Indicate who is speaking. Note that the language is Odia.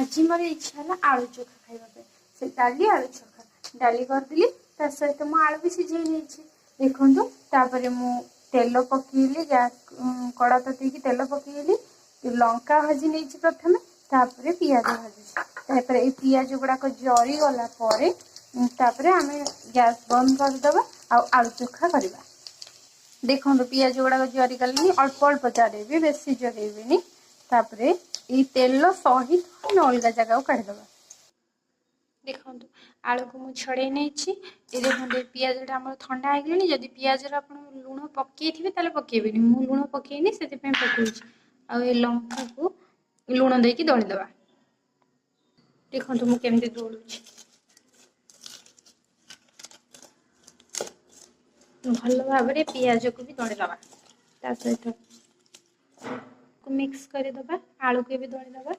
Speaker 1: ଆଜି ମୋର ଇଚ୍ଛା ହେଲା ଆଳୁ ଚୋଖା ଖାଇବା ପାଇଁ, ସେ ଡାଲି ଆଳୁ ଚୋଖା। ଡାଲି କରିଦେଲି, ତା ସହିତ ମୁଁ ଆଳୁ ବି ସିଝେଇ ନେଇଛି ଦେଖନ୍ତୁ। ତାପରେ ମୁଁ ତେଲ ପକେଇଲି, ଗ୍ୟାସ୍ କଡ଼ା ତତେଇକି ତେଲ ପକେଇଲି। ଲଙ୍କା ଭାଜି ନେଇଛି ପ୍ରଥମେ, ତାପରେ ପିଆଜ ଭାଜୁଛି। ତାପରେ ଏଇ ପିଆଜ ଗୁଡ଼ାକ ଜରିଗଲା ପରେ ତାପରେ ଆମେ ଗ୍ୟାସ୍ ବନ୍ଦ କରିଦେବା ଆଉ ଆଳୁ ଚୋଖା କରିବା। ଦେଖନ୍ତୁ, ପିଆଜ ଗୁଡ଼ାକ ଜରିଗଲେଣି। ଅଳ୍ପ ଅଳ୍ପ ଜରେଇବି, ବେଶୀ ଜରେଇବିନି। ତାପରେ ଏଇ ତେଲ ସହିତ ଆମେ ଅଲଗା ଜାଗାକୁ କାଢ଼ିଦେବା। ଦେଖନ୍ତୁ, ଆଳୁକୁ ମୁଁ ଛଡ଼େଇ ନେଇଛି। ଏ ଦେଖନ୍ତୁ, ଏ ପିଆଜଟା ଆମର ଥଣ୍ଡା ହେଇଗଲାଣି। ଯଦି ପିଆଜରେ ଆପଣ ଲୁଣ ପକେଇଥିବେ ତାହେଲେ ପକେଇବେନି। ମୁଁ ଲୁଣ ପକେଇନି, ସେଥିପାଇଁ ପକଉଛି। ଆଉ ଏ ଲଙ୍କାକୁ ଲୁଣ ଦେଇକି ଦଳିଦେବା। ଦେଖନ୍ତୁ ମୁଁ କେମିତି ଦଳୁଛି। ଭଲ ଭାବରେ ପିଆଜକୁ ବି ଦଳିଦେବା, ତା ସହିତ ମିକ୍ସ କରିଦେବା। ଆଳୁକୁ ବି ଦଳିଦେବା।